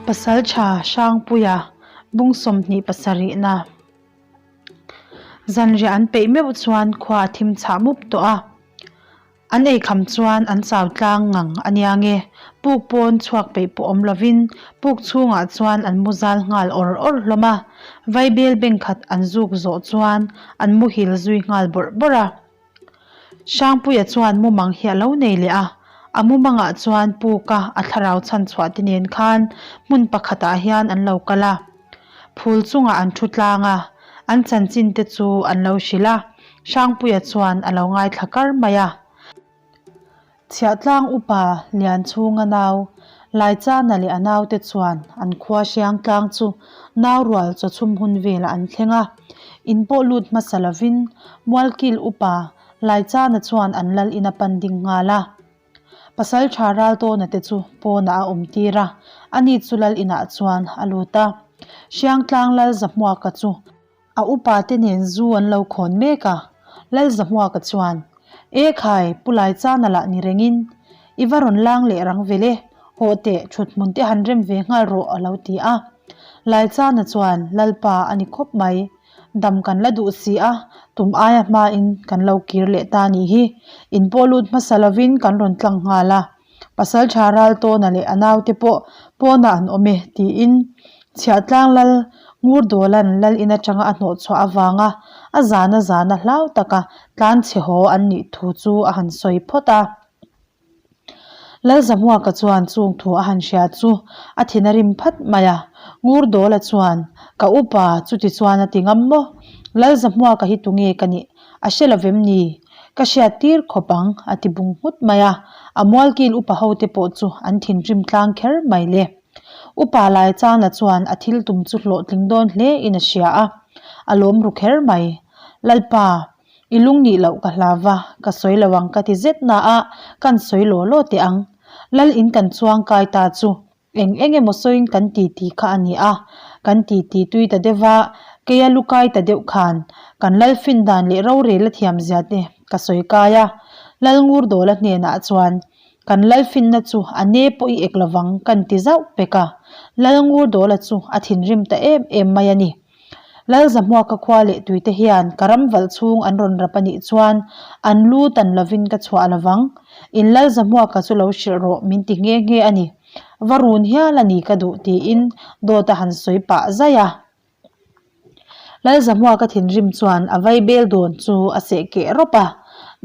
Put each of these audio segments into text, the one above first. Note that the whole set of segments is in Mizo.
Pasaltha Hrangpuia bung 27 na Zanriah an peih meuh chuan khua a thim chhah mup tawh a. An eikham chuan an chau tlang ngang a nia nge, puk pawn chhuak peih pawh awm lovin puk chhungah chuan an mu zal nghal awr awr hlawm a. Vaibel bengkhat an zuk zawh chuan an muhil zui nghal bawrh bawrh a. Hrangpuia chuan mumang hi a lo nei leh a, a mumangah chuan puka a thlarau chhan chhuah te nen khan hmun pakhatah hian an lo kal a, phul chungah an thu tlang a, an chanchin te chu an lo hrilh a, Hrangpuia chuan a lo ngaithla kar mai a. Chhiahtlang upa Lianchhunga nau, Laichana leh a naute chuan an khua Hriangtlang chu naurual chawchhum hun velah an thleng a. In pawh lut hmasa lovin Mualkil upa Laichana chuan an lal in a pan ding nghal a. Pasaltha Raltawna te chu pawnah a awm tir a, ani chu lal inah chuan a lut a. Hriangtlang lal Zahmuaka chu A upa te nen zu an lo khawn mek a, Lalzahmuaka chuan, E khai, Pu Laichana lah ni rengin, i va rawn lang leh rang vel e, hawh teh, thut hmun te han rem ve nghal rawh a lo ti a. Laichana chuan, Lalpa a ni khawp mai, dam kan la duh si a, tum aia hmain kan lo kir leh ta nih hi, in pawh lut hmasa lovin kan rawn tlang nghal a. Pasaltha Raltawna leh a naute pawh pawnah an awm e, tiin Chhiahtlang Lal Ngurdawla'n Lal in atanga a hnawhchhuah avanga a zana zana hlau taka tlan chhe haw an nih thu chu a han sawi phawt a. Lalzahmuaka chuan chung thu a han hria chu a thin a rim phat mai a, Ngurdawla chuan, Ka upa, chuti chuan a ti ngam maw? Lalzahmuaka hi tunge ka nih? A hre lo vem ni? Ka hriat tir khawp ang, a ti bung nghut mai a. A mualkil upa hote pawh chu an thinrim tlang kher mai le. Upa Laichana chuan a thil tum chu hlawhtling dawn hle in a hria a, a lawm ru kher mai. Lalpa, i lung nih loh ka hlau va, ka sawi lo ang ka ti zet na a, kan sawi law law teh ang. Lal in kan chuang kai ta chu Eng eng emaw sawiin kan ti ti kha a ni a, kan ti ti tui ta deuh va, keia lu kai ta deuh khan kan lal fin dan leh rorel a thiam zia te ka sawi kai a. Lal Ngurdawla hnenah chuan kan lal finna chu a ne pawh i ek lovang kan ti zauh pek a, Lal Ngurdawla chu a thinrim ta em em mai a ni. Lalzahmuaka khua leh tuite hian ka ram valh chhung an rawn rap a nih chuan an lu tan lovin ka chhuah lovang. In Lalzahmuaka chu lo hrilh rawh min ti nghe nghe a ni. Va run hial a ni ka duh tiin dawt a han sawi pah zaih a. Lalzahmuaka thinrim chuan a vaibel dawn chu a seh keh rawp a.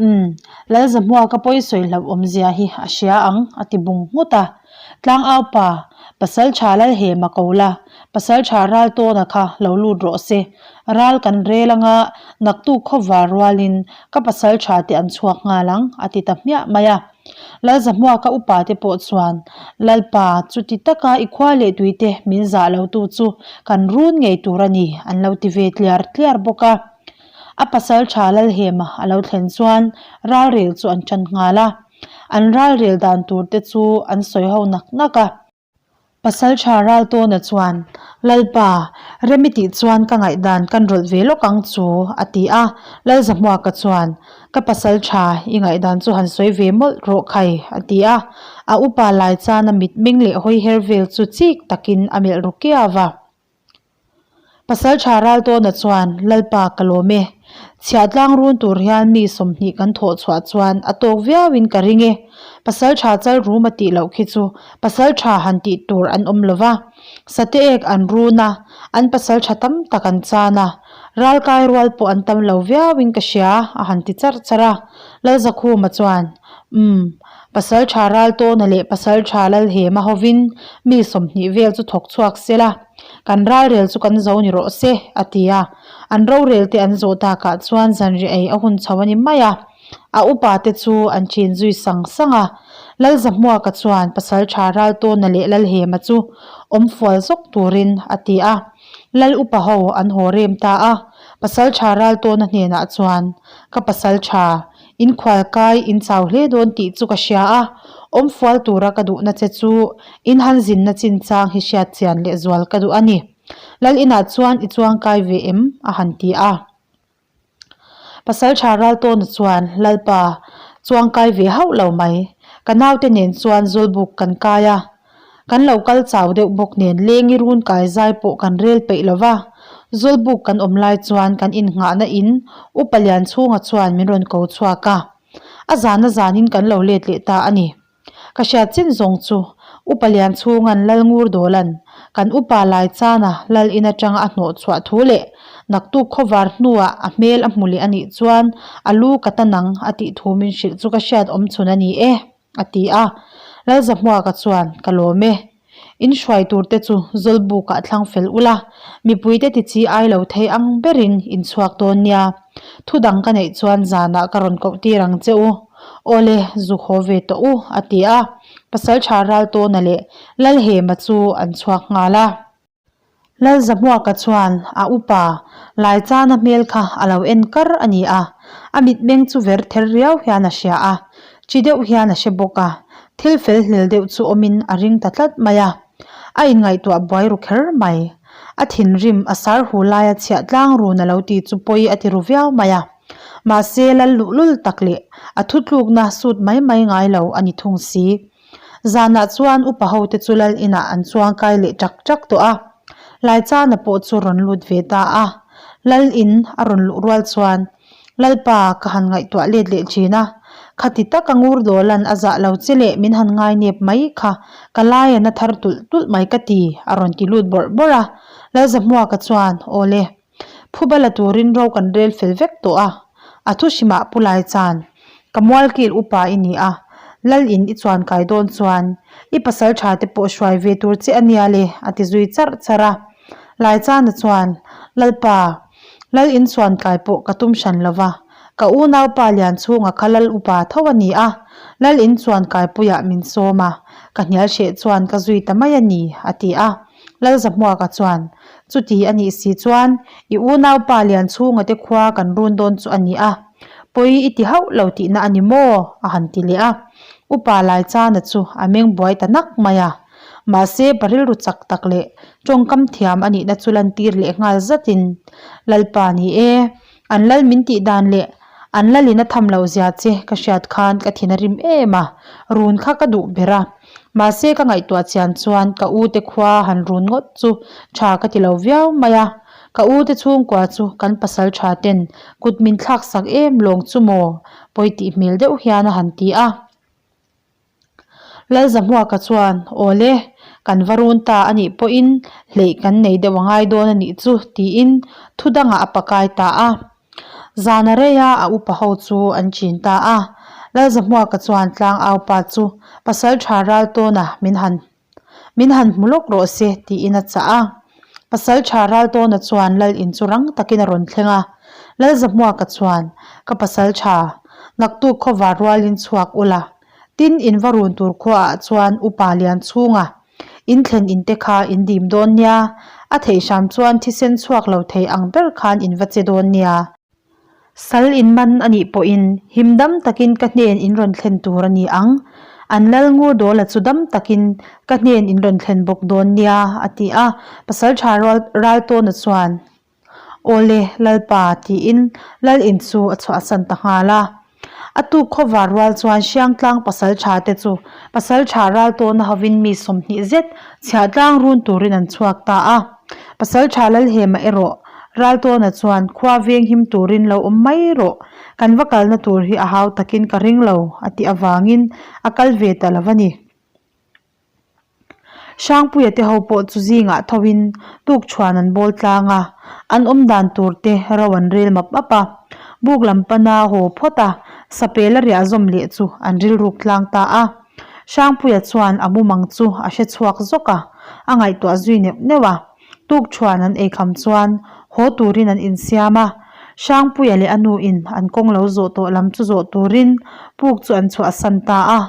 Umm, Lalzahmuaka pawi sawi hlauh awmzia hi a hria ang a ti bung nghut a. Tlangaupa, Pasaltha Lalhema ko la, Pasaltha Raltawna kha lo lut rawh se. Ral kan rel anga naktuk khawvar rualin ka pasaltha te an chhuak nghal ang, a ti ta hmiah mai a. Lalzahmuaka upa te pawh chuan, Lalpa, chuti taka i khua leh tuite min zah lotu chu kan run ngei tur a ni, an lo ti ve tliar tliar bawk a. A pasaltha Lalhema a lo thlen chuan ralrel chu an tan nghal a. An ralrel dan tur te chu an sawi ho nak nak a. Pasaltha Raltawna chuan, Lalpa, rem i tih chuan ka ngaihdan kan rawlh ve lawk ang chu, a ti a. Lalzahmuaka chuan, Ka pasaltha, i ngaihdan chu han sawi ve mawlh rawh khai, a ti a. A upa Laichana mitmeng leh hawiher vel chu chik takin a melh ru kiau a. Pasaltha Raltawna chuan, Lalpa ka lawm e. Chhiahtlang run tur hian mi 20 kan thawh chhuah chuan a tawk viauin ka ring e. Pasaltha chal rum a tih loh khi chu pasaltha han tih tur an awm lo va. Sate ek an run a, an pasaltha tam tak an chan a. Ralkai rual pawh an tam lo viauin ka hria a han ti charh charh a. Lalzakhuma chuan, Umm. Pasaltha Raltawna leh Pasaltha Lalhema hovin mi 20 vel chu thawk chhuak se la. Kan ralrel chu kan zo ni rawh se, a ti a. An rorel te an zawh takah chuan zanriah ei a hun chho a ni mai a. A upa te chu an chin zui sang sang a. Lalzahmuaka chuan Pasaltha Raltawna leh Lalhema chu awm fual zawk turin a ti a. Lal upa ho an haw rem ta a. Pasaltha Raltawna hnenah chuan, Ka pasaltha, In khualkai in chau hle dawn tih chu ka hria a, awm fual tura ka duhna che chu in han zinna chinchang hi hriat chian leh zual ka duh a ni. Lal inah chuan i chuangkai ve em? a han ti a. Pasaltha Raltawna chuan, Lalpa, chuangkai ve hauh lo mai. Ka naute nen chuan Zawlbuk kan kai a. Kan lo kal chau deuh bawk nen lengi run kai zai pawh kan rel peih lo va. Zawlbuk kan awm lai chuan kan innghahna in Upa Lianchhunga chuan min rawn ko chhuak a. A zana zanin kan lo let leh ta a ni. Ka hriat chin zawng chu Upa Lianchhunga'n Lal Ngurdawla'n kan upa lai chana Lal in atanga a hnawh chhuah thu leh naktuk khawvar hnuah a hmel a hmu leh a nih chuan a lu ka ta nang a tih thu min hrilh chu ka hriat awm chhun a ni e. A ti a. Lalzahmuaka chuan, Ka lawm e. In hruai tur te chu Zawlbukah thlang fel ula, mipuite ti chi ai lo thei ang berin in chhuak dawn nia. Thu dang ka neih chuan zanah ka rawn koh tir ang che u. Awle, zuk haw ve tawh u, a ti a. Pasaltha Raltawna leh Lalhema chu an chhuak nghal a. Lalzahmuaka chuan a upa Laichana hmel kha a lo en kar a ni a, a mitmeng chu ver ther riau hian a hria a, chi deuh hian a hre bawk a, thil fel hlel deuh chu awmin a ring ta tlat mai a, a inngaihtuah buai ru kher mai. A thinrim a sar hu laia chhiah tlang run a lo ti chu pawi a ti ru viau mai a, mahse lal luhlul tak leh a thutlukna sut mai mai ngai lo a ni thung si. Zanah chuan upa ho te chu lal inah an chuang kai leh ṭak ṭak tawh a, Laichana pawh chu rawn lut ve ta a. Lal in a rawn luh rual chuan Lalpa ka han ngaihtuah let leh ṭhin a, khati taka ngur dawlan a zah lo che leh min han ngai nep mai kha ka lai a na thar tulh tulh mai ka ti a rawn ti lut bawrh bawrh a. Lalzahmuaka chuan Awle. Phuba la turin ro kan rel fel vek tawh a, a thu hrimah Pu Laichan, ka mualkil upa i ni a, Lal in i chuan kai dawn chuan i pasal tha te pawh hruai ve tur che a nia le, a ti zui charh charh a. Laichana chuan, Lalpa, Lal in chuan kai pawh ka tum hran lo va, ka unaupa Lianchhunga kha Lal upa tho a ni a, Lal in chuan kaipuiah min sawm a, ka hnial hreh chuan ka zui ta mai a ni, a ti a. Lalzahmuaka chuan, Chuti a nih si chuan i unaupa Lianchhunga te khua kan run dawn chu a ni a, pawi i ti hauh lo tihna a ni maw? a han ti leh a. Upa Laichana chu a meng buai ta nak mai a. Mahse, pa rilru chak tak leh tawngkam thiam a nihna chu lantir leh nghal zatin, Lalpa ni e, An lal min tih dan leh an lalin a tham loh zia che ka hriat khan ka thin a rim em a, run kha ka duh ber a. Mahse ka ngaihtuah chian chuan ka u te khua han run ngawt chu tha ka ti lo viau mai a, ka u te chhungkua chu kan pasal tha ten kut min thlak sak em lawng chu maw pawi tih hmel deuh hian a han ti a. Lalzahmuaka chuan, Awle, kan va run ta a nih pawhin hleih kan nei deuh a ngai dawn a nih chu, tiin thu dangah a pakai ta a. Zana reia a upa ho chu an chin ta a. Lalzahmuaka chuan tlangaupa chu pasal tha ral tawna min han Min han hmu lawk rawh se tiin a chah a. Pasal tha Raltawna chuan Lal in chu rang takin a rawn thleng a. Lalzahmuaka chuan, Ka pasal tha, naktuk khawvar rualin chhuak ula. Tin, in va run tur khuaah chuan upa lian chhunga in thlen in te kha in dim dawn nia, a theih hram chuan thisen chhuak lo thei ang ber khan in va che dawn nia. Sal in man a nih pawhin him dam takin ka hnen in rawn thlen tur a ni ang. An lal ngur dawla chu dam takin ka hnen in rawn thlen bawk dawn nia, a ti a. Pasaltha Raltawna chuan, Awle, Lalpa, tiin lal in chu a chhuahsan ta nghal a. A tuk khawvar rual chuan Hriangtlang pasaltha te chu pasaltha Raltawna hovin mi 20 zet chhiahtlang run turin an chhuak ta a. Pasaltha Lalhema erawh Raltawna chuan khua veng him turin lo awm mai rawh, kan va kalna tur hi a hau takin ka ring lo a tih avangin a kal ve ta lo a ni. Hrangpuia te ho pawh chu zingah thoin tukchhuan an bawl tlang a, an awm dan tur te ro an rel map map a. Buk lam pana haw phawt a, sapel a riah zawm leh chu an rilruk tlang ta a. Hrangpuia chuan a mumang chu a hre chhuak zawk a, a ngaihtuah zui neuh neuh a. Tukchhuan an eikham chuan haw turin an insiam a, Hrangpuia leh a nu in an kawng lo zawh tawh lam chu zawh turin puk chu an chhuahsan ta a.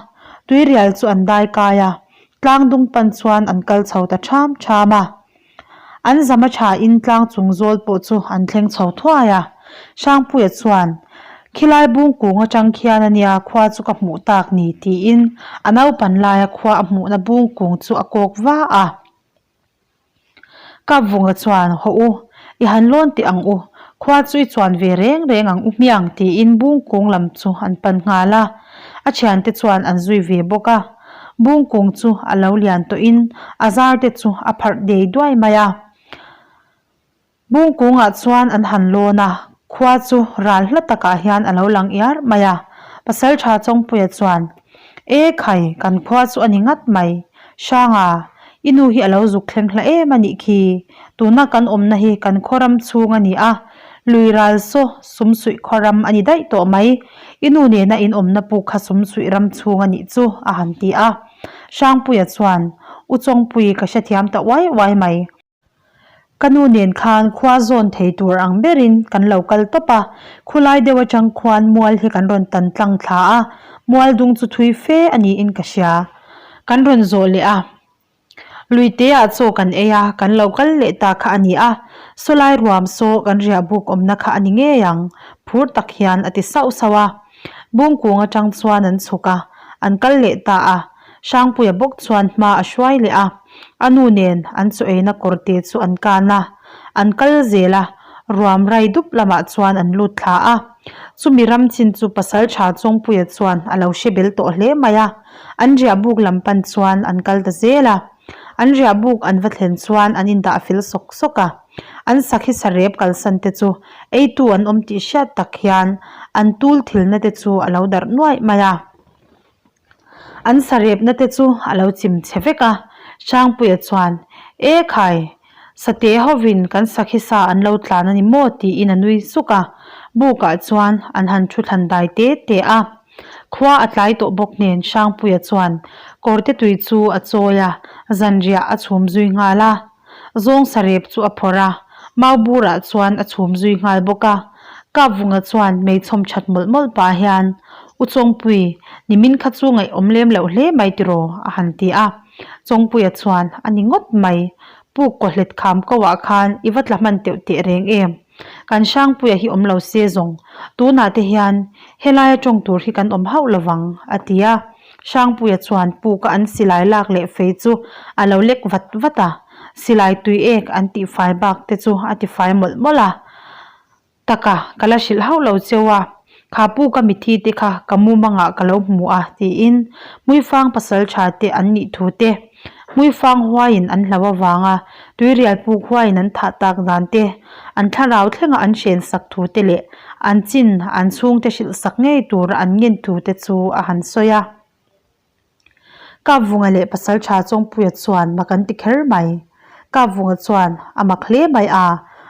Tuirial chu an dai kai a, tlang dung pan chuan an kal chho ta ṭham ṭham a. An zam a ṭhain tlang chung zawl pawh chu an thleng chho thuai a. Hrangpuia chuan, Khilai bung kung atang khian a nia khua chu ka hmuh tak ni, tiin a naupan laia khua a hmuhna bung kung chu a kawk va a. Kapvunga chuan, Hawh u, i han lawn teh ang u, khua chu i chuan ve reng reng ang u hmiang tiin bung kung lam chu an pan nghal a. A thiante chuan an zui ve bawk a. Bungkung chu a lo lian tawhin a zar te chu a pharh dei duai mai a. Bungkungah chuan an han lawn a, khua chu ral hla takah hian a lo lang iar mai a. Pasaltha Chawngpuia chuan, E khai, kan khua chu a ni ngat mai. Hranga, i nu hi a lo zuk thleng hla em a nih khi. Tuna kan awmna hi kan khaw ram chhung a ni a, lui ral saw sumsuih khaw ram a ni daih tawh mai. I nu nena in awmna puk kha sumsuih ram chhung a nih chu, a han ti a. Hrangpuia chuan, U Chawngpui, ka hrethiam ta uai uai mai. Ka nu nen khan khua zawn thei tur ang berin kan lo kal tawp a, khulai deuh atang khuan mual hi kan rawn tan tlang thla a, mual dung chu thui fe a niin ka hria. Kan rawn zawh leh a, Luite ah chaw kan ei a, kan lo kal leh ta kha a ni a, sawlai ruam saw kan riah buk awmna kha a ni ngei ang, phur tak hian a ti sauh sauh a. Bungkung atang chuan an chhuk a, an kal leh ta a. Hrangpuia bawk chuan hma a hruai leh a, a nu nen an chaw eina kawr te chu an kan a, an kal zel a, ruam rai dup lamah chuan an lut thla a. Chumi ram chin chu pasal tha Chawngpuia chuan a lo hre bel tawh hle mai a, an riah buk lam pan chuan an kal ta zel a. An riah buk an va thlen chuan an indah fel sawk sawk a, an sakhi sarep kalsan te chu eitu an awm tih hriat tak hian an tul thilna te chu a lo darh nuaih mai a. An sarepna te chu a lo chim chhe vek a, Hrangpuia chuan, E khai, Sate hovin kan sakhi sa an lo tlan a ni maw? tiin a nui suk a, bukah chuan an han thu thlan dai te te a. Khua a tlai tawh bawk nen Hrangpuia chuan kawrte tui chu a chawi a, zanriah a chhum zui nghal a. Zawng sarep chu a phawrh a, mau burah chuan a chhum zui nghal bawk a. Kapvunga chuan meichhawm that mawlh mawlh pah hian, U Chawngpui, nimin kha chu ngaihawm lem loh hle mai tiraw? a han ti a. Chawngpuia chuan, A ni ngawt mai, puk kawhlet kham ko ah khan i va tla hman teuh teh reng em? Kan Hrangpuia hi awm lo se zawng, tunah te hian helaia tawng tur hi kan awm hauh lovang, a ti a. Hrangpuia chuan puka an silai lak leh fei chu a lo lek vat vat a, silai tui ek an tihfai bak te chu a tifai mawlh mawlh a. Taka, ka la hrilh hauh lo cheu a, kha puka mithi te kha ka mumangah ka lo hmu a, tiin Hmuifang pasal tha te an nih thu te, Hmuifang huaiin an hlau avanga tuirial puk huaiin an thah tak dan te, an thlarau thlenga an hren sak thu te leh an chin an chhungte hrilh sak ngei tura an ngen thu te chu a han sawi a. Kapvunga leh Pasaltha Chawngpuia chuan mak an ti kher mai. Kapvunga chuan a mak hle mai a,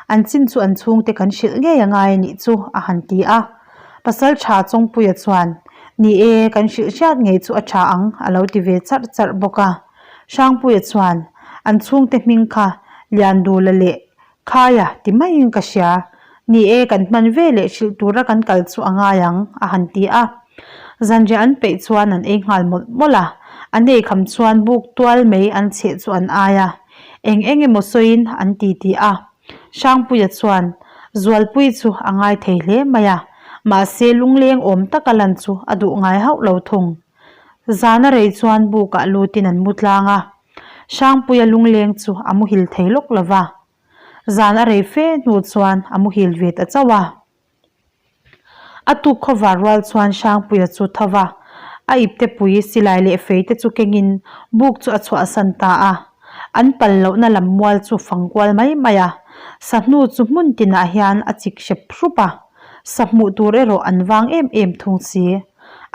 an chin chu an chhungte kan hrilh ngei a ngai a nih chu a han ti a. Pasaltha Chawngpuia chuan, Ni e, kan hrilh hriat ngei chu a tha ang a lo ti ve charh charh bawk a. Hrangpuia chuan, An chhungte hming kha Liandula leh Khaia ti maiin ka hria. Ni e, kan hman ve leh hrilh tura kan kal chu a ngai ang, a han ti a. Zanriah an peih chuan an ei nghal mawlh mawlh a, an ei kham chuan buk tual mai an chheh chu an ai a, eng eng emaw sawiin an ti ti a. Hrangpuia chuan Zualpui chu a ngai thei hle mai a, mahse lungleng awm taka lan chu a duh ngai hauh lo thung. Zana rei chuan bukah lutin an mu tlang a, Hrangpuia lungleng chu a muhil thei lawk lo va, zan a rei fe hnu chuan a muhil ve ta chauh a. A tuk khawvar rual chuan Hrangpuia chu tho va, a ipte pui silai leh fei te chu kengin buk chu a chhuahsan ta a. An pal lohna lam mual chu fang kual mai mai a, sahnu chu hmun tinah hian a chik hrep hrup a, sa hmuh tur erawh an vang em em thung si.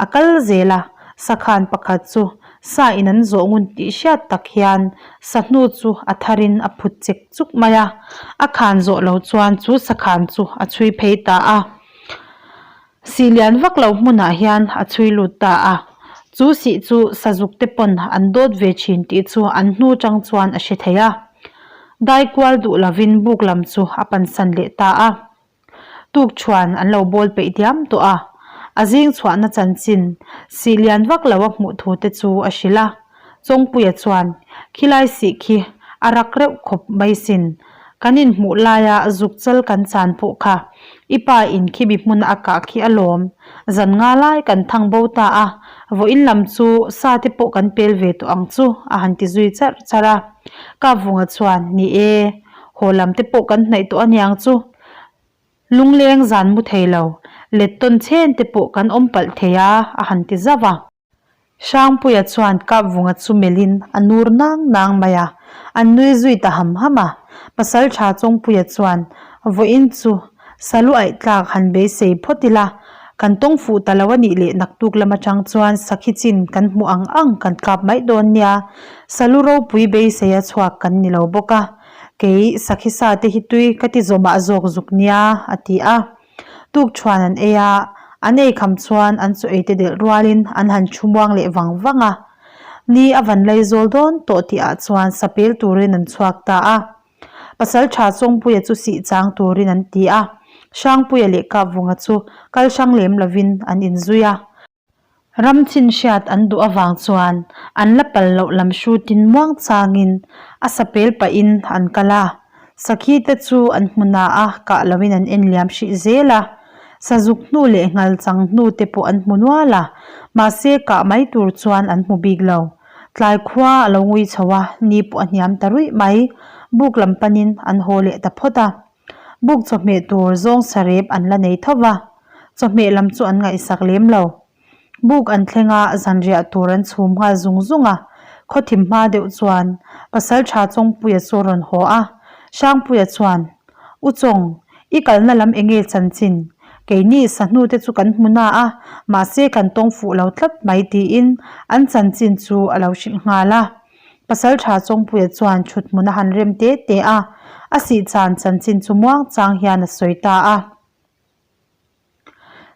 A kal zel a, sakhan pakhat chu sa in an zawh ngun tih hriat tak hian sahnu chu a tharin a phut chek chuk mai a, a khan zawh lo chuan chu sakhan chu a chhui phei ta a. Sih lian vak lo hmunah hian a chhui lut ta a, chu sih chu sazuk te pawn an dawt ve thin tih chu an hnu chang chuan a hre thei a. Dai kual duh lovin buk lam chu a pansan leh ta a. Tuk chuan an lo bawl peih diam tawh a, a zing chhuahna chanchin sih lian vak lo a hmuh thu te chu a hrilh a. Chawngpuia chuan, Khilai sih khi a rak reuh khawp mai sin, kan inhmuh laia zuk chal kan chan pawh kha i pa in khibi hmuna a kah khi a lawm, zan nga lai kan thang bo ta a, vawiin lam chu sa te pawh kan pel ve tawh ang chu a han ti zui charh charh a. Kapvunga chuan, Ni e, haw lam te pawh kan hnaih tawh aniang chu. Lungleng zan mu thei lo, let tawn chen te pawh kan awm palh thei a, a han ti zauh a. Hrangpuia chuan Kapvunga chu melhin a nur nang nang mai a, an nui zui ta ham ham a. Pasaltha Chawngpuia chuan, Vawiin chu salu aih tlak han beisei phawt ila, kan tawng fuh ta lo a nih leh naktuk lam atang chuan sakhi chin kan hmuh ang ang kan kap mai dawn nia, salu ropui beisei a chhuak kan ni lo bawk a, kei sakhi sa te hi tui ka ti zawmah zawk zuk nia, a ti a. Tuk thuan an ei a, an ei kham chuan an chaw ei te delh rualin an han thu muang leh vang vang a. Ni a van lei zawl dawn tawh tih ah chuan sapel turin an chhuak ta a. Pasaltha Chawngpuia chu sih chang turin an ti a, Hrangpuia leh Kapvunga chu kal hrang lem lovin an inzui a. Ram chin hriat an duh avang chuan an la pal loh lam hrutin muang changin a sapel pahin an kal a, sakhi te chu an hmu na a kah loin an en liam hrih zel a, sazuk hnu leh nghal chang hnu te pawh an hmu nual a, mahse kah mai tur chuan an hmu bik lo. Tlai khua a lo ngui chho a, ni pawh a hniam ta ruih mai, buk lam panin an haw leh ta phawt a. Buk chawhmeh tur zawng sarep an la nei tho va, chawhmeh lam chu an ngaihsak lem lo. Buk an thleng a, zanriah tur an chhum nghal zung zung a, khawthim hma deuh chuan Pasaltha Chawngpuia chu a rawn haw a, Hrangpuia chuan, U Chawng, i kalna lam eng nge chanchin? Keini sahnu te chu kan hmu na a, mahse kan tawng fuh lo tlat mai tiin an chanchin chu a lo hrilh nghal a. Pasaltha Chawngpuia chuan thut hmun a han rem te te a, a sih chan chanchin chu muang chang hian a sawi ta a.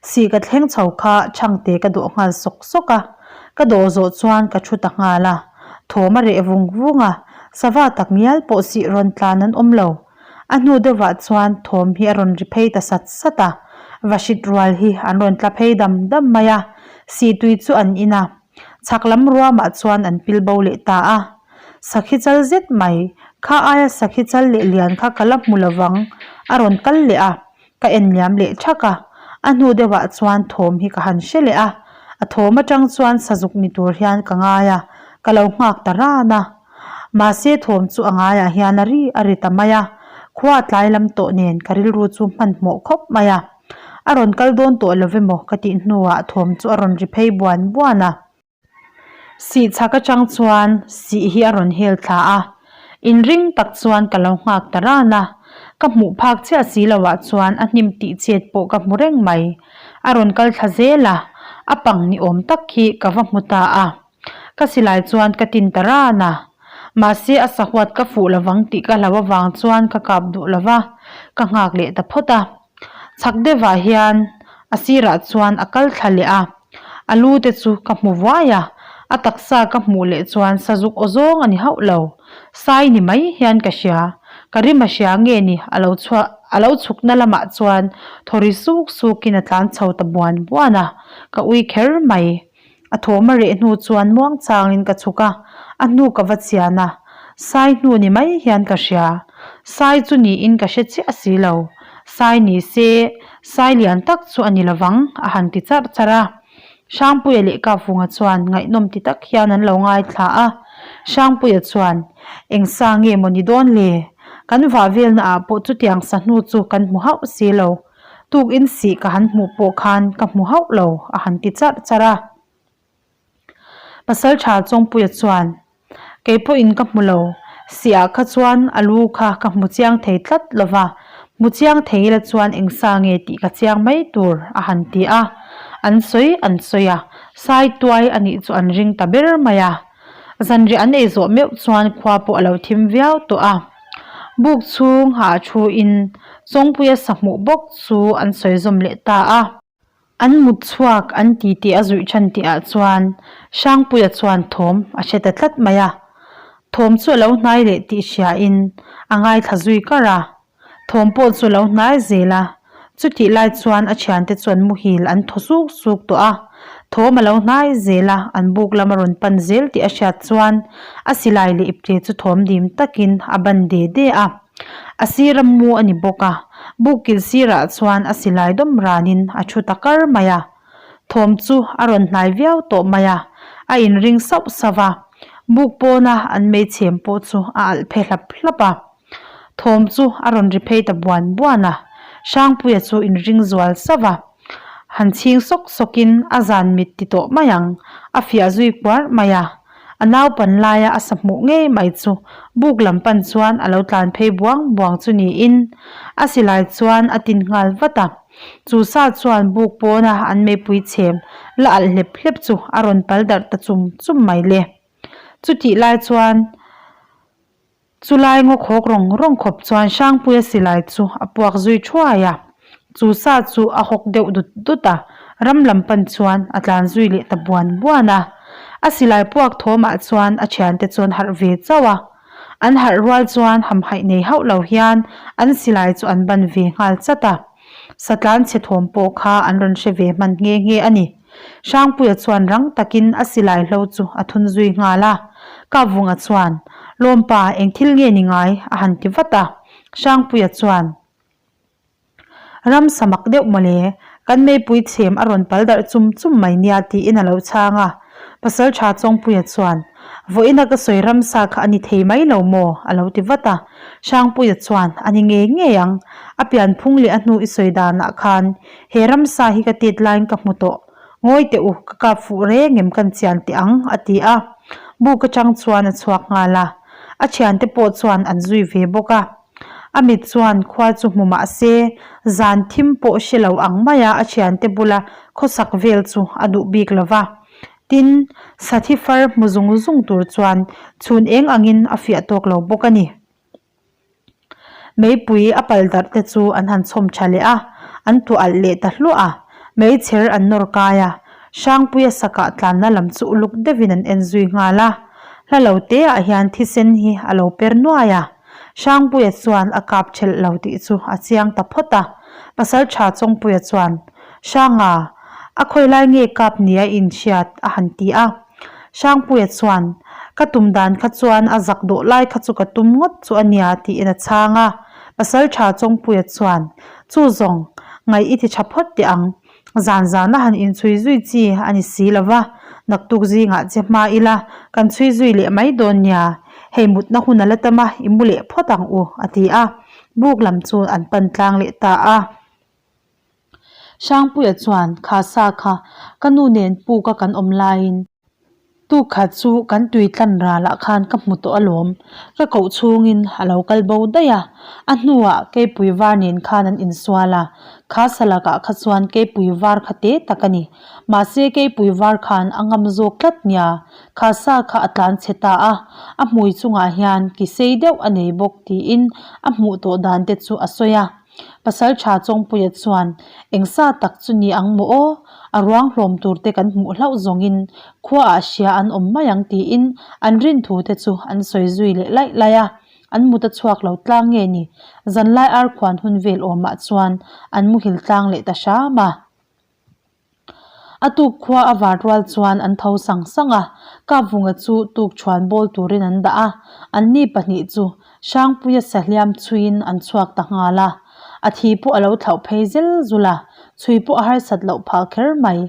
Sih ka thleng chho kha chhangte ka dawh nghal sawk sawk a, ka dawh zawh chuan ka thu ta nghal a, thawm a reh vung vung a, sava tak ngial pawh sih rawn tlan an awm lo. A hnu deuhah chuan thawm hi a rawn ri phei ta sat sat a, vahrit rual hi an rawn tla phei dam dam mai a, sih tui chu an in a. Chhak lam ruamah chuan an pil bo leh ta a. Sakhi chal zet mai, kha aia sakhi chal leh lian kha ka la hmu lovang, a rawn kal leh a, ka en liam leh thak a. A hnu deuhah chuan thawm hi ka han hre leh a, a thawm atang chuan sazuk ni tur hian ka ngai a, ka lo nghak ta ran a. Mahse thawm chu a ngaiah hian a ri a ri ta mai a, khua tlai lam tawh nen ka rilru chu hmanhmawh khawp mai a. A rawn kal dawn tawh lo emaw ka tih hnuah thawm chu a rawn ri phei buan buan a. Sih chhak atang chuan sih hi a rawn hel thla a, inring tak chuan ka lo nghak ta ran a, ka hmuh phak chiah si loah chuan a hnim tih chet pawh ka hmu reng mai. A rawn kal thla zel a, a pang ni awm tak khi ka va hmu ta a. Ka silai chuan ka tin ta ran a, mahse a sahuat ka fuh lovang tih ka hlau avang chuan ka kap duh lova, ka nghak leh ta phawt a. Chhak deuhah hian a sirah chuan a kal thla leh a, a lu te chu ka hmu vuai a, a taksa ka hmuh leh chuan sazuk aw zawng a ni hauh lo. Sai ni mai hian ka hria, ka rim a hria nge ni a lo chhuah a lo chhukna lamah chuan thaw ri suk sukin a tlan chho ta buan buan a, ka ui kher mai. A thawm a reh hnu chuan muang changin ka chhuk a, a hnu ka va chian a, sai hnu ni mai hian ka hria. Sai chu niin ka hre chiah si lo. Sai ni se, sai lian tak chu a ni lovang, a han ti charh charh a. Hrangpuia leh Kapvunga chuan ngaihnawm ti tak hian an lo ngaithla a. Hrangpuia chuan, Eng sa nge maw ni dawn le? Kan vah velna ah pawh chutiang sa hnu chu kan hmu hauh si lo. Tukin sih ka han hmuh pawh khan ka hmu hauh lo, a han ti charh charh a. Pasaltha Chawngpuia chuan, Kei pawhin ka hmu lo, sihah kha chuan a lu kha ka hmu chiang thei tlat lo va, hmu chiang thei ila chuan eng sa nge tih ka chiang mai tur, a han ti a. An sawi an sawi a, sai tuai a nih chu an ring ta ber mai a. Zanriah an ei zawh meuh chuan khua pawh a lo thim viau tawh a. Buk chhung hah thu in Chawngpuia sahmuh bawk chu an sawi zawm leh ta a. An mut chhuak an ti tih a zuih than tih ah chuan Hrangpuia chuan thawm a hre ta tlat mai a. Thawm chu a lo hnai leh tih hria in a ngaithla zui kar a. Thawm pawh chu lo hnai zel a, chutih lai chuan a thiante chuan muhil an thaw suk suk tawh a, thawm a lo hnai zel a, an buk lam a rawn pan zel tih a hriat chuan a silai leh ipte chu thawm dim takin a ban de de a, a sira mu a ni bawk a, buk kil sirah chuan a silai dawm ranin a thu ta kar mai a, thawm chu a rawn hnai viau tawh mai a, a inring sauh sauh a, buk pawna an meichhem pawh chu a alh phe hlap hlap a. Thawm chu a rawn ri phei ta buan buan a, Hrangpuia chu inring zual sauh a. Han chhing sawk sawkin a zan mit ti tawh mai ang, a fiah zui kuar mai a. A naupan laia a sa hmuh ngei mai chu buk lam pan chuan a lo tlan phei buang buang chu niin a silai chuan a tin nghal vat a. Chu sa chuan buk pawna an meipui chhem la alh hlep hlep chu a rawn pal darh ta chum chum mai le. Chutih lai chuan. Chulai ngaw khawk rawng rawng khawp chuan Hrangpuia silai chu a puak zui thuai a, chu sa chu a hawk deuh dut dut a, ram lam pan chuan a tlan zui leh ta buan buan a. A silai puak thawmah chuan a thiante chuan harh ve chauh a, an harh rual chuan hamhaih nei hauh lo hian an silai chu an ban ve nghal chat a, satlan chhe thawm pawh kha an rawn hre ve hman nghe nghe a ni. Hrangpuia chuan rang takin a silai hlo chu a thun zui nghal a. Kapvunga chuan, Lawmpa, eng thil nge ni ngai? a han ti vat a. Hrangpuia chuan, Ram samak deuh mawle, kan meipui chhem a rawn pal darh chum chum mai nia tiin a lo chhang a. Pasaltha Chawngpuia chuan, Vawiina ka sawi ramsa kha a ni thei mai lo maw? a lo ti vat a. Hrangpuia chuan, A ni ngei ngei ang, a pianphung leh a hnu i sawi danah khan He ramsa hi ka tit laiin ka hmu tawh. Ngawi teh u, ka kap fuh reng em kan chian teh ang, a ti a. Buk atang chuan a chhuak nghal a. A thiante pawh chuan an zui ve bawk a. A mit chuan khua chu hmu mah se, zan thim pawh hre lo ang maia a thiante bula khawsak vel chu a duh bik lo va. Tin, sathi far hmu zung zung tur chuan chhun eng angin a fiah tawk lo bawk a ni. Meipui a pal darh te chu an han chhawm tha leh a, an tuah alh leh ta hluah a, meichher an nawr kai a, Hrangpuia sakah tlanna lam chu uluk deuhin an en zui nghal a, hla lo te ah hian thisen hi a lo per nuai a, Hrangpuia chuan a kap thelh lo tih chu a chiang ta phawt a, Pasaltha Chawngpuia chuan, Hranga, a khawilai nge kap nia inhriat a han ti a. Hrangpuia chuan, Ka tum dan kha chuan a zak dawh lai kha chu ka tum ngawt chu a nia tiin a chhang a. Pasaltha Chawngpuia chuan, Chu zawng, ngaih i ti tha phawt teh ang. Zan zana han inchhui zui chi a ni si lo va, naktuk zingah che hma ila kan chhui zui leh mai dawn nia. Hei mutna hun a la tam a, i mu leh phawt ang u, a ti a. Buk lam chu an pan tlang leh ta a. Hrangpuia chuan, Kha sa kha, ka nu nen puka kan awm laiin tuk khat chu kan tui tlan ralah khan ka hmu tawh alawm. Ka koh chhungin a lo kal bo daih a, a hnuah keipui var nen khan an insual a, kha sa lakah kha chuan keipui var kha te tak a ni. Mahse keipui var khan a ngam zawk tlat nia, kha sa kha a tlan chhe ta a, a hmui chungah hian ki sei deuh a nei bawk tiin a hmuh tawh dan te chu a sawi a. Pasaltha Chawngpuia chuan, Eng sa tak chu ni ang maw aw? A ruang hlawm tur te kan hmuh hlauh zawngin khuaah hria an awm mai ang tiin an rin thu te chu an sawi zui leh laih laih a. An mut a chhuak lo tlang nge ni? Zanlai arkhuan hun vel awmah chuan an muhil tlang leh ta hram a. A tuk khua a var rual chuan an tho sang sang a, Kapvunga chu tuk chhuan bawl turin an dah a, anni pahnih chu Hrangpuia sahliam chhuiin an chhuak ta nghal a. A thi pawh a lo thlauh phei zel zul a, chhui pawh a harsat loh phah kher mai.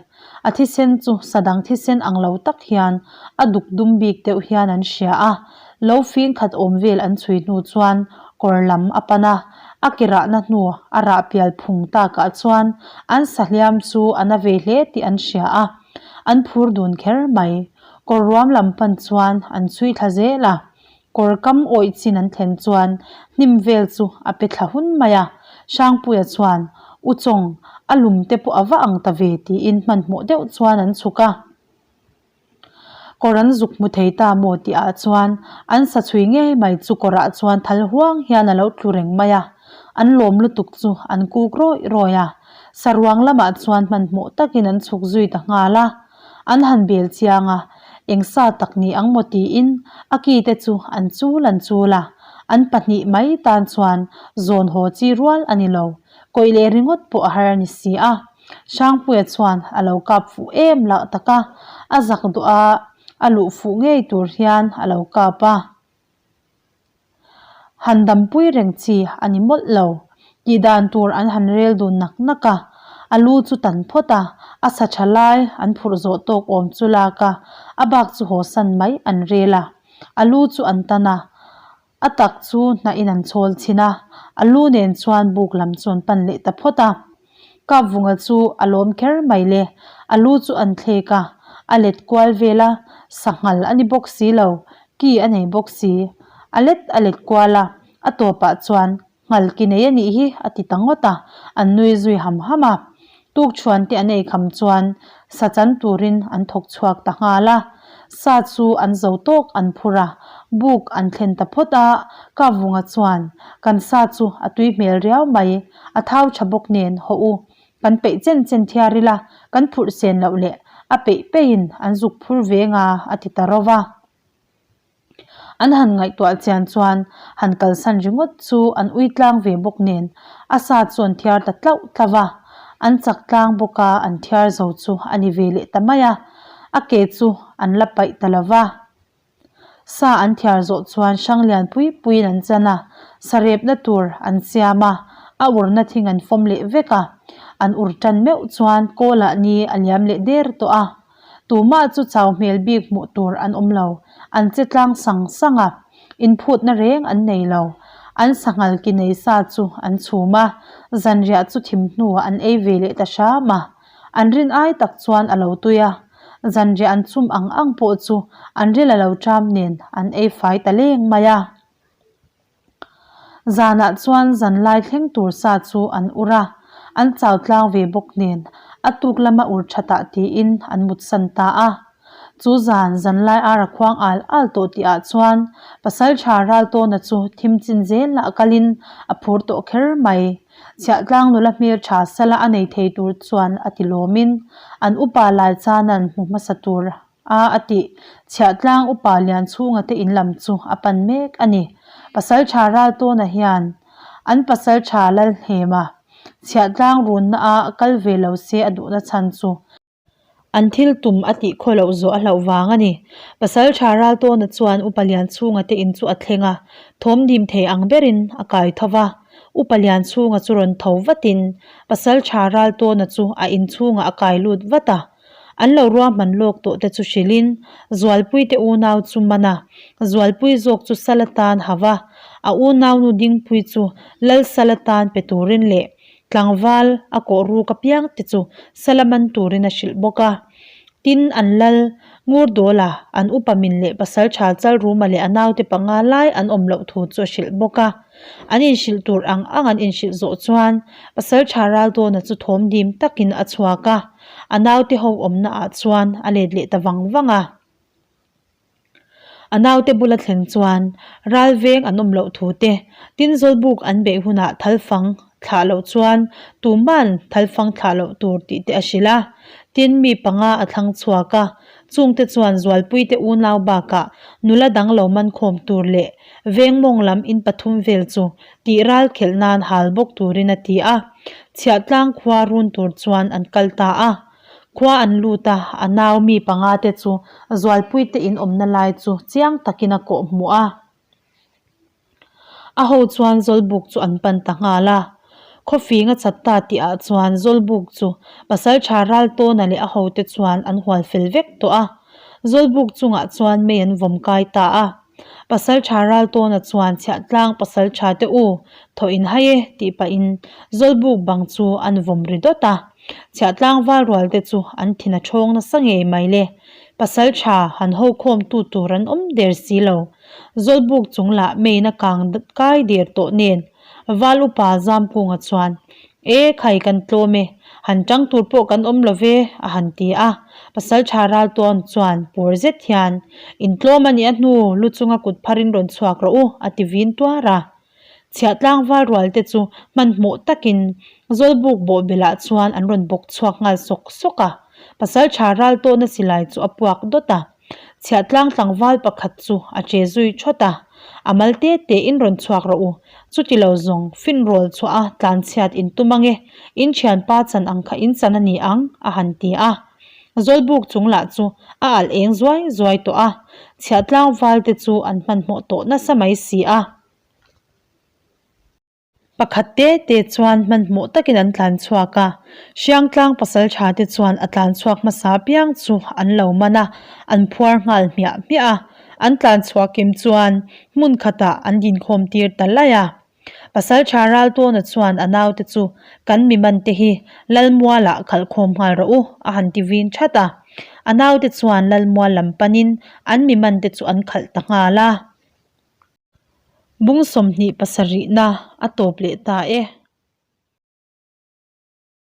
A thisen chu sadang thisen ang lo tak hian a duk dum bik deuh hian an hria a, lo fing khat awm vel an chhui hnu chuan kawr lam a pan a, A ke rahna hnu a rah pial phung takah chuan an sahliam chu a na ve hle tih an hria a, an phur dun kher mai. Kawr ruam lam pan chuan an chhui thla zel a, kawr kam awih chin an thlen chuan hnim vel chu a pe thla hun mai a. Hrangpuia chuan, U Chawng, a lum te pawh a va ang ta ve tiin hmanhmawh deuh chuan an chhuk a. Kawr an zuk hmu thei ta maw tih ah chuan an sa chhui ngei mai chu kawrah chuan thal huang hian a lo tlu reng mai a, an lawm lutuk chu an kuk rawih rawih a. Saruang lamah chuan hmanhmawh takin an chhuk zui ta nghal a, an han bel chiang a, eng sa tak ni ang maw tiin a ki te chu an chul an chul a, an pahnih mai tan chuan zawn haw chi rual a ni lo, kawih leh ringawt pawh a har a ni si a. Hrangpuia chuan a lo kap fuh em lah tak a, a zak duh a, a luh fuh ngei tur hian a lo kap a. Han dampui reng chi a ni mawlh lo. Tih dan tur an han rel dun nak nak a, a lu chu tan phawt a, a sa tha lai an phurh zawh tawk awm chu lak a, a bak chu haw san mai an rel a. A lu chu an tan a, A tak chu hnahin an chhawl chhin a, a lu nen chuan buk lam chu an pan leh ta phawt a. Kapvunga chu a lawm kher mai le, a lu chu an thlek a, a let kual vel a, sanghal a ni bawk si lo, ki a nei bawk si. A let a let kual a, a tawpah chuan Nghal ki nei a nih hi a ti ta ngawt a, an nui zui ham ham a. Tukchhuan te an ei kham chuan sa chan turin an thawk chhuak ta nghal a. Sa chu an zo tawk an phur a, buk an thlen ta phawt a, Kavunga chuan, Kan sa chu a tui hmel riau mai, a thau tha bawk nen haw u, kan peih chen chen thiar ila, kan phurh sen loh leh a peih peihin an zuk phur ve nga a ti ta ro va. An han ngaihtuah chian chuan han kalsan ringawt chu an ui tlang ve bawk nen a sa chu an thiar ta tlauh tlauh a, an chak tlang bawk a an thiar zo chu a ni ve leh ta mai a, a ke chu an la paih ta lo va. Sa an thiar zawh chuan hrang lian pui puiin an chan a, sa repna tur an siam a, a urna thing an fawm leh vek a, an ur tan meuh chuan kawlah ni a liam leh der tawh a. Tumah chu chau hmel bik hmuh tur an awm lo, an che tlang sang sang a, inphutna reng an nei lo. An sanghal ki nei sa chu an chhum a, zanriah chu thim hnuah an ei ve leh ta hram a. An rin ai tak chuan a lo tui a, zanriah an chhum ang ang pawh chu an ril a lo ṭam nen an ei fai ta leng mai a. Zanah chuan zanlai thleng tur sa chu an ur a, an chau tlang ve bawk nen a tuk lama ur thatah tiin an mutsan ta a. Chu zan zanlai ar a khuang al al tawh tihah chuan Pasaltha Raltawna chu thim chin zelah kalin a phur tawh kher mai. Chhiahtlang nula hmeltha sala a nei thei tur chuan a ti lawmin an upa Laichana'n hmu hmasa tur A a tih. Chhiahtlang upa Lianchhunga te in lam chu a pan mek a ni. Pasaltha Raltawna hian an pasaltha Lalhnema chhiahtlang runna a kal ve lo se a duhna chhan chu an thil tum a tih khaw loh zawh a hlauh vang a ni. Pasaltha Raltawna chuan upa Lianchhunga te in chu a thleng a, thawm dim thei ang berin a kai tho va. Upa Lianchhunga chu rawn tho vatin Pasaltha Raltawna chu a inchhungah a kai lut vat a. An lo ruahman lawk tawh te chu hrilhin Zualpui te unau chu man a, Zualpui zawk chu sal atan hau a, a unaunu Dingpui chu lal sal atan pe turin leh tlangval a kawh ruk apiang te chu sal a man turin a hrilh bawk a. Tin, an lal Ngurdawla, an upa min leh pasal tha Chalruma leh a naute panga lai an awm loh thu chu a hrilh bawk a. An inhrilh tur ang ang an inhrilh zawh chuan Pasaltha Raldawna chu thawm dim takin a chhuak a, a naute ho awmna ah chuan a let leh ta vang vang a. A naute bula thleng chuan ral veng an awm loh thu te, tin Zawlbuk an beih hunah thalfang thlah loh chuan tuman thalfang thlah loh tur tih te a hrilh a. Tin mi panga a thlang chhuak a, chungte chuan Zualpuite unau bakah nula dang lo man khawm tur leh Veng mawng lam in pathum vel chu tih ral khelh nan hal bawk turin a ti a. Chhiahtlang khua run tur chuan an kal ta a. Khua an lut a, a nau mi panga te chu Zualpui te in awmna lai chu chiang takin a kawh hmuh a. A ho chuan Zawlbuk chu an pan ta nghal a. Khawfing a chat ta tih ah chuan Zawlbuk chu Pasaltha Raltawna leh a hote chuan an hual fel vek tawh a. Zawlbuk chungah chuan mei an vawm kai ta a. Pasaltha Raltawna chuan chhiahtlang pasaltha te u thaw in hai e tih pahin Zawlbuk bang chu an vawm ri dawt a. Chhiahtlang valrual te chu an thin a thawng nasa ngei mai le. Pasaltha han ho khawm tu tur an awm der si lo. Zawlbuk chung lah meiin a kang kai der tawh nen Val upa Zamkunga chuan E khai kan tlawm e, han tang tur pawh kan awm lo ve a han ti a. Pasaltha Raltawn chuan pawr zet hian In tlawm a nih a hnu lu chunga kut pharin rawn chhuak rawh u a ti vin tuar a. Chhiahtlang val rual te chu hmanhmawh takin Zawlbuk bawhbelah chuan an rawn bawk chhuak nghal sawk sawk a. Pasaltha Raltawna silai chu a puak dawt a. Chhiahtlang tlangval pakhat chu a che zui thawt a, a mal te te in rawn chhuak rawh u, chuti lo zawng finrawl chhuah a tlanchhiat in tum ange, in thianpa chan ang kha in chan a ni ang, a han ti a. Zawlbuk chung lah chu a alh eng zuai zuai tawh a, chhiahtlang val te chu an hmanhmawh tawh nasa mai si a. Pakhat te te chuan hmanhmawh takin an tlan chhuak a, Hriangtlang pasaltha te chuan a tlan chhuak hmasa piang chu an lo man a, an phuar nghal hmiah hmiah a, an tlan chhuah kim chuan hmun khatah an dinkhawm tir ta laih a. Pasalṭha Raltawna chuan a naute chu kan mi mante hi Lalmualah khalh khawm nghal rawh u a han ti vin that a. A naute chuan Lalmual lam panin an mi mante chu an khalh ta nghal a. Bung 27 na a tawp leh ta e.